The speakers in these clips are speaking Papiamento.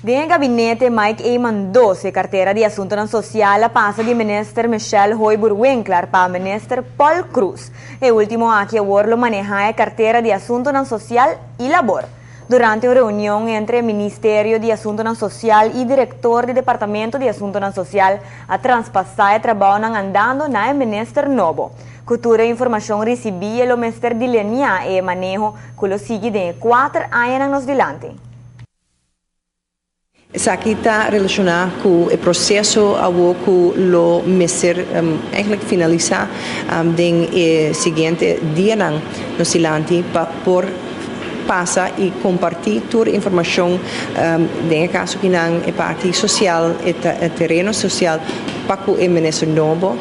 Den gabinete Mike Eman 12, cartera di Asuntonan Social a pasa di Minister Michelle Hooyboer-Winklaar pa Minister Paul Croes. E ultimo aki awor lo maneha e cartera di Asuntonan Social y Labor. Durante un reunion entre Ministerio di Asuntonan Social y Director di Departamento di Asuntonan Social a traspasa e trabounan andando na Minister nobo. Cu tur e informacion ricibi, lo mester delinea e maneho cu lo sigui den 4 aña nos dilanti. Esaki ta relaciona cu e proceso cu lo mester eigenlijk finalisa den e siguiente dianan nos dilanti pa por pasa y comparti tur informacion, den caso cu nan e parti social y e tereno social, pa e minister nobo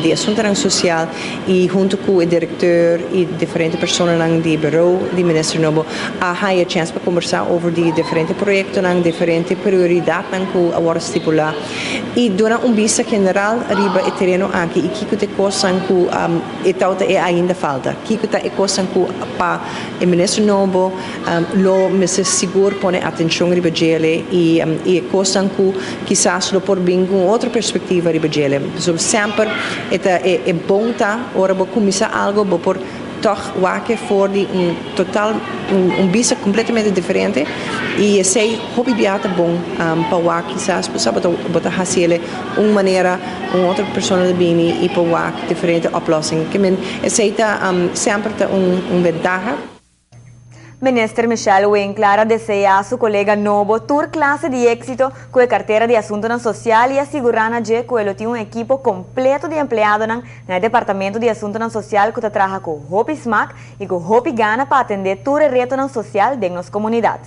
di Asunto Social y hunto cu e director y diferente personanan di bureau di minister nobo a haya chance pa combersa over di diferente proyectonan, diferente prioridadnan cu a wordo stipula y duna un bista general riba e tereno aki y kico ta e cosnan cu e tawata e ainda falta, kico ta e cosnan cu pa e minister nobo lo mester sigur pone atencion riba dje y cosnan cu kisas lo por bin cu otro perspectiva riba dje. So semper e bon ta ora bo cuminsa algo, bo por toch wak for di un total un bista completamente diferente y esey hopi bia ta bon pa wak kisas bo bo ta haciele un manera, un otro persona ta bini y pa wak diferente oplossing. Kiermen esey ta semper ta un ventaha. Minister Michelle Winklaar a desea su colega nobo tur clase di exito cu e cartera di Asunto Social y a sigura cu e tin un ekipo completo di empleado na Departamento di Asunto Social cu ta traha cu hopi smaak y cu hopi gana pa atende tur e reto social den nos comunidad.